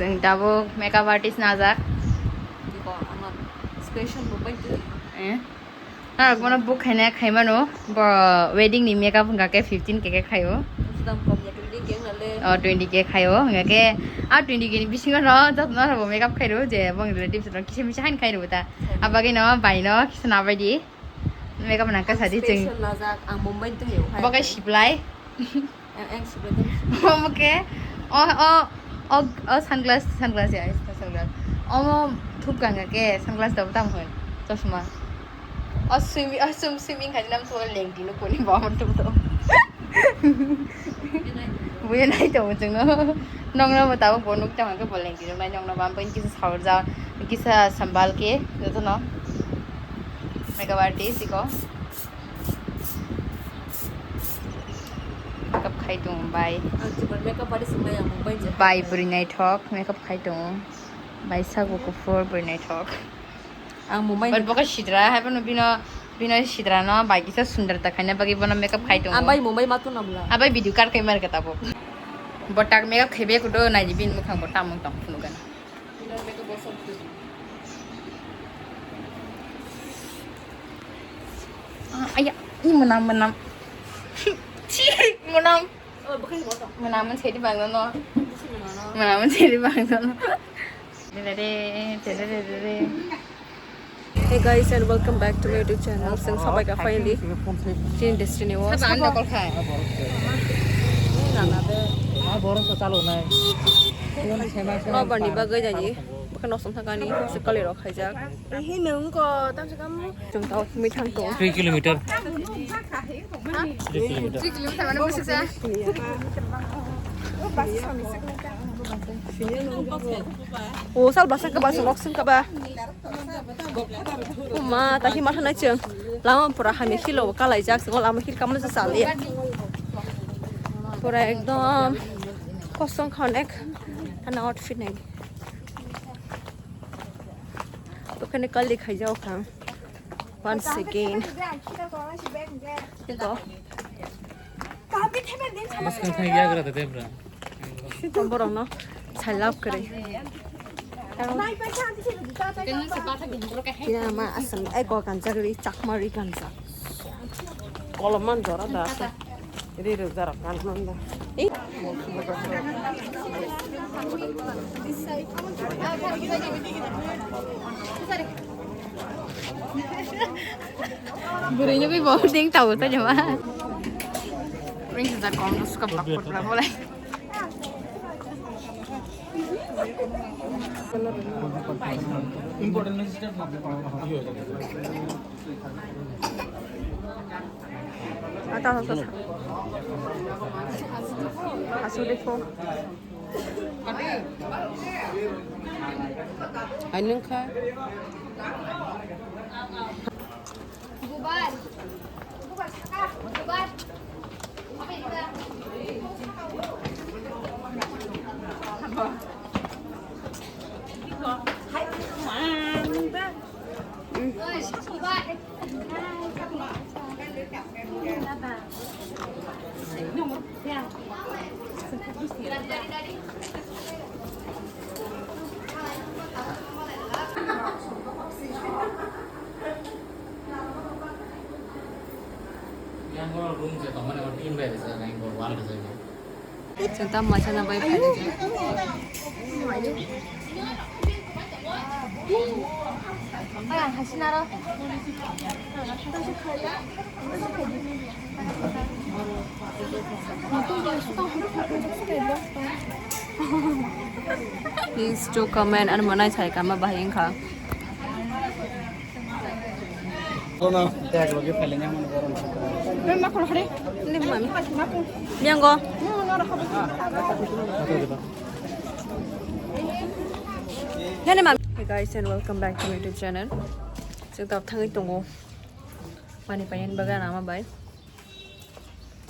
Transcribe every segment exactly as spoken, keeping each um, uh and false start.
Chwng tabuk makeup artist najak. Special moment. Eh? Ah, bono book khaina khaimano. Bo wedding ni makeup wngkha khe fifteen K khe khaio. Dam kom ya, twenty K wngna le. Oh, twenty K khaio. Hwnkha khe ah twenty K ni bisingo no jotono bo makeup khairo je bong relatives rok kisa misa hain khairo ta. Abagwi no bai no kisa nabai di. Makeup nang kha sadi chwng. Special najak, ang Mumbai ni tongwi o khai. Bo khe siplai. Ang, ang siplai tong. Omo khe o, o, o, o sunglass, sunglass ya, sunglass. Omo thup kang khe sunglass da tam hoi. Chosma. O swimming, o swim, swimming khai nam so lengti no koni bo mon tum to. Buya nai tongo chwngno. Nokno bo tabuk bo nuk tangma khe bo lengti nuknai nokno bo. Ang kisa saurjak, kisa sambal khe jotono. Makeup artist iko. Makeup khai tongo bai. Ang chwng makeup artist wngmaya ang Mumbai je. Bai bwrwi naithok makeup khai tongo. Bai sago kuphur bwrwi naithok. Ang Mumbai. But boka sidra hai bono bino, bino sidra no bai kisa sundar ta khaina bagwi bono makeup khai tongo. Ang bai Mumbai ma tuna bla. Abai video kar khai mar kata bo. Bo tak makeup khebe kudo nai di bin mukhang bo tamung tong phunu gana. Bino makeup bo som tu. Ah, aya, i menam menam. Chi, menam. Oh, bukan motor. Menam men sedi bang no. Bukan menam. Menam men sedi bang no. Hey guys, and welcome back to my YouTube channel. Chwng sabai ka finally chini destiny o. Saba anda kol khai. Nana de. Ah, borok sa chalo nai. Phone sema sema. Lover ni bagwi jaji. Bakha nosong thangani se kali rok khaijak. Hi nung ko tam se kam. Chwng tao mi thang to. Three kilometer. Three kilometer. Three kilometer mane bwswk sa. O sal bwswk ka ba, sal rok swng ka ba. O ma, ta hi ma thanai chwng. Lama pura hamya hilo kalaijak, chwng lama hil kamla sa sali. Pura ekdom kosong kha onek. Thana outfit nai. Okhane kali khaijak kha. Once again. Ito. Borok no salap kwrwi. Kina ma asam ego ganjak ri chakma ri ganjak. Kolom man jora da. Ri ri jara kan man da. Bwrwi nugwi bo ding tao ta jama. Ring sejak kong suka bak pura bolai. Ata ata. Asu de ko. Hai nung kha. Yang ko room je tomane ko team bai resa nai ko wall resa. Chwng tam maisa na bai phai rwjak. Ang hasinaro. Is to comment and manai sai kama bahai wngkha. Miyango. Nani mam. Hey guys, and welcome back to my YouTube channel. Chwng tab thangwi tongo. Mani payan bagan ama bai.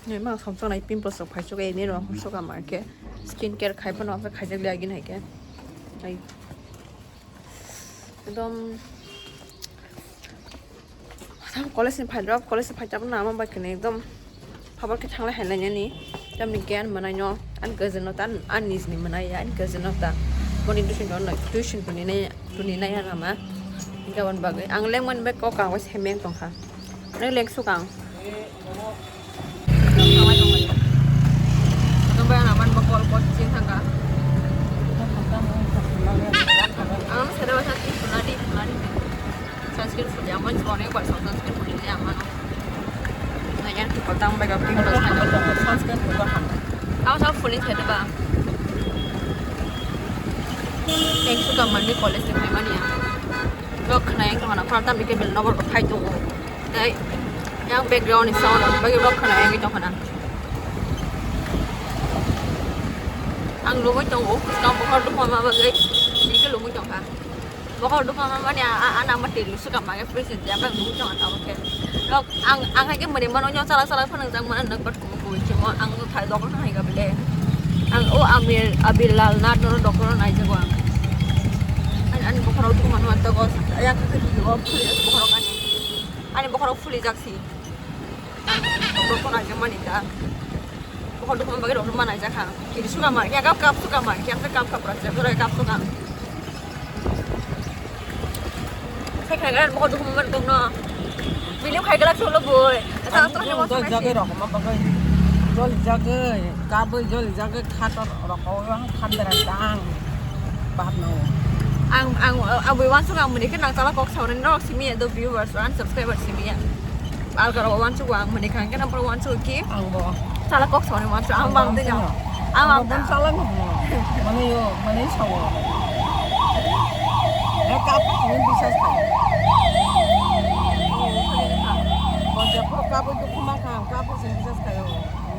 Ni ma som sonai pimples rok phai suka ini rok suka ma khe skin care khai phano khaijak le agin hai khe. Ai. Ekdom college ni phai rok, college ni phai tabna ama bai kene ekdom habar khe thanglai hai nani. Tamni khe ani manai no, ani cousin no ta, ani nij ni manai ya, ani cousin no ta. Boni tuition no, tuition tuni nai, tuni nai ya nama. Gabon bagwi ang lengmani bai kok ang bai semeng tongkha. Nang leng sukang. Nang bai ang naman ba call call ching thangka. Ang sa dawa sa ti pula di pula di. Sunscreen puli ang man suka ni ba sunscreen puli ni ang man. Na yan ti kotang ba gabri ko sunscreen puli ko han. Ang sa puli sa dawa. Thanks to kamani college ni mani ya. Vlog khna yang khna pharta mike bil nobor ko phai tongo. Dai yang background ni sound on bagi vlog khna yang itu khna. Ang lumui tongo, kau bokhor dukma ma bagai, ini ke lumui tongka. Bokhor dukma ma mani a a nama tilu suka mage president ya bang lumui tonga tamo ke. Vlog ang ang hai ke mani mano nyo chalak chalak phang jang mana nak bat kumu kumu chimo ang thai doktor hai ga bile. Ang o amir abil lal na no doktor nai jago ang. Ani ani bokhorok tu manu anto go ya ka ki go phuli bokhorok ani. Ani bokhorok phuli jaksi. Doktor nai jago mani ta. Bokhorok tu mani bagwi doktor manai jakha. Kiri suka mar ya kap kap suka mar ya kap kap ra kap suka. Khai khai gan mo dukhu man kong no. Video khai galak solo boy. Asa asa mo jol jage rok ma bagai. Jol jage, kabui jol jage khator rok o ang khandara dang. Bab no. Ang ang abui wansuk ang muni khe nang chala kok sauni norok simi do viewers and subscribers simi ya. Algaro wansuk ang mani khang kena pro wansuk ki. Ang bo. Chala kok soni wansuk ang bang tei jang. Ang bang chala ngo. Mani yo, mani sawo. Ya kap ni bisas kai. Bo je pro kap tu kuma khang kap ni bisas kai.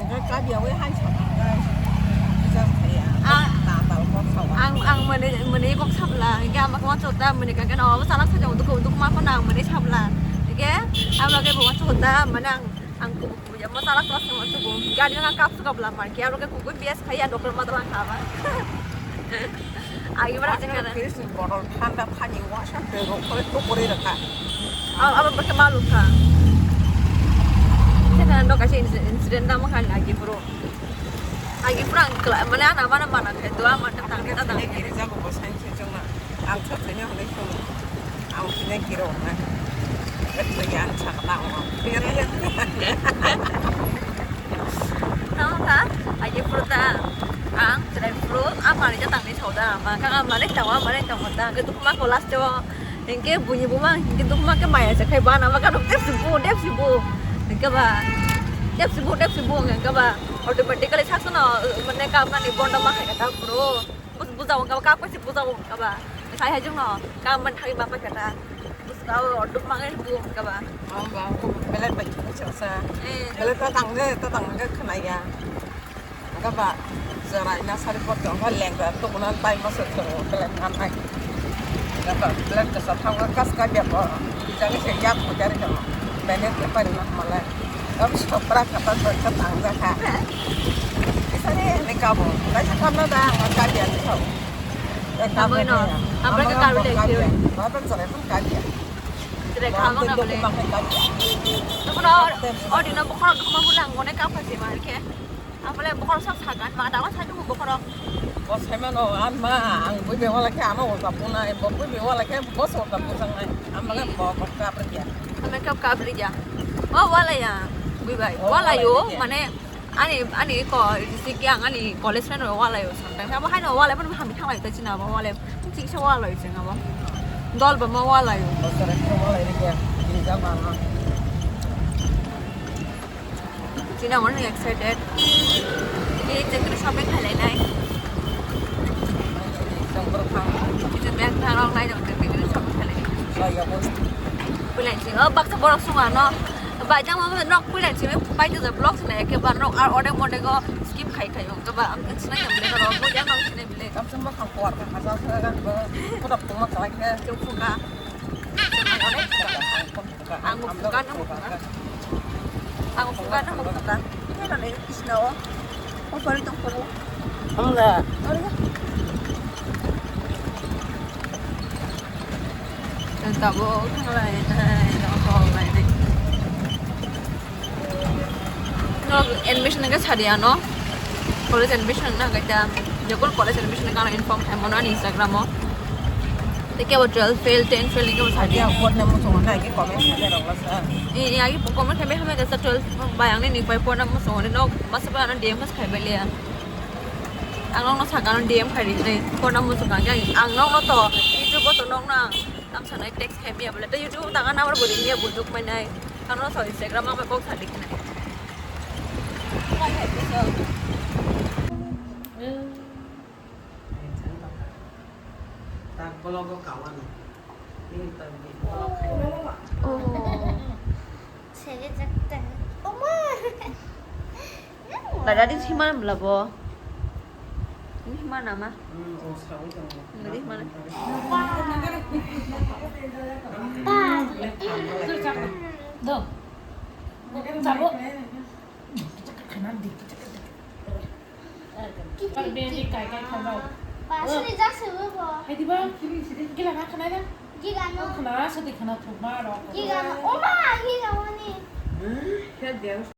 Nang kap ya we han sa kai. Bisas kai ya. Ah. Ta ta kok sawo. Ang ang mani mani kok sabla. Hingke ama kok sabla mani khang kena o chala sa jang duk duk ma ko nang mani sabla. Hingke ama ke bo wansuk ta manang. Ang kubuk kubuk ya, masala kelas ni masuk kubuk. Gari nang kap suka belamar, kaya roke kubuk bias kaya dokter mata lang kaba. Agi bara cakar. Fridge ni bottle thanda pani wasa tero kore to kore rakha. Ang apa berke malu kha. Saya kan dok kasih incident nama kan agi bro. Agi bro ang kela mana anak mana mana kayak dua mana tang kita tang. Ini jago bosan sih cuma. Ang thok thani hwnwi swngo. Ang thani kiro hwnna. Thani ang sakna hwngo. Tamo kha, aye phuru ta ang chwrai phuru a manwi ja tangni soda ma kha a manwi tongo a manwi tongo ta hwnkhe dukma ko last o hwnkhe buini buma hwnkhe dukma khe maya se khai bana ma kha dep sibu dep sibu hwnkhe ba dep sibu dep sibu hwnkhe ba automatically sakno mane kamani bondo ma khai kha ta phuru. Bus buja wngkha ba, kap kaisa buja wngkha ba. Sai hai jongno, kap man thangwi ma paikha ta. Bus ka o duk mangai bu wngkha ba. Ang ba, belai bai kisa sa. Eh. Belai ta tang de, ta tang de khna ya. Wngkha ba, jora ina sari pot wngkha lengra, to kuna tai ma se thoro, belai ngan nai. Wngkha ba, belai kisa thang kas ka bia ko. Bijang se yak ko jari ko. Bene te pari na malai. Kami stopra kata berkata angga ka. Isani ni kabo. Kaisa kamna da angga kabia ni kabo. Amo no. Amo ka kabia. Baba sore pun kabia. Sore kamo na bole. Kabia. Nakono odi na bokor kamo bulang mone kapa si mar ke. Apale bokor sok sagan ma dawa sa tu bokor. Bo saimano an ma ang bui be wala ke ama wala puna bo bui be wala ke bo so ta pusang nai. Ama ke bo ko kabri ya. Ama kap kabri ya. Oh wala ya. Bui bai. Wala yo mane ani ani ko si ke ang ani college friend wala yo sometimes. Abo hai no wala pun hami thanglai ta china abo wala. Chik se wala yo china abo. Dol ba ma wala yo. Bo sara ko wala ri ke. Ni jama. Chini ang onek excited. Ini jengkir shopping khalai nai. Borok thang. Itu bag tharok nai jok tei bini sok thale. Puilain sing, oh, baksa borok sunga no. Bai jang ma nok puilain sing, bai jok vlog sing ke ba nok ar ode mode go skip khai khai, oh, ba ang sinai jam le ro, mo jang nok sinai bile. Kam sing ma khang por ka, ka sa sa ga ba. Kodak tong ma sa ke. Jok phuka. Ang phuka, ang phuka. Ang phuka, ang phuka. Ini kan ini Krishna, oh. Oh, sorry, tong phuka. Ang na. Sorry. Tabuk thanglai nai, thanglai nai. No, admission hwnkhe sadi ano. College admission hwnkhe ta, jokol college admission hwnkhe ano inform khaimano ani Instagram o. Tei kebo twelve fail, ten fail hwnkhe bo sadi. Ya, phone number songo na, ke comment khaimani rok lasa. Eh, eh, agi comment khaimani khaimani kasa twelve bai ang nini bai phone number songo ni nok masa ba ano D M mas khaibai liya. Ang nokno saka ano D M khai ri nai phone number songo ang, ang nokno to YouTube o to nokno ang tam sanai text khaimani ya bole. To YouTube o tanga number bo rini ya bo duk mai nai. Ano so Instagram ang kok sa diknai. Why have you so? Tak bologo kawan. Ini tak di bolok khaina. Oh. Sege jakta. Oma. Lada di sima mlabo. Ini mana ma? Hmm, oh, sawi tong. Ngeri mana? Do. Sabo. Khanan di. Ba, sini jak sebo bo. Hai di ba? Gila na khanai da? Gila no. Khana sa di khana thuk ma ro. Gila no. Oma, gila wani.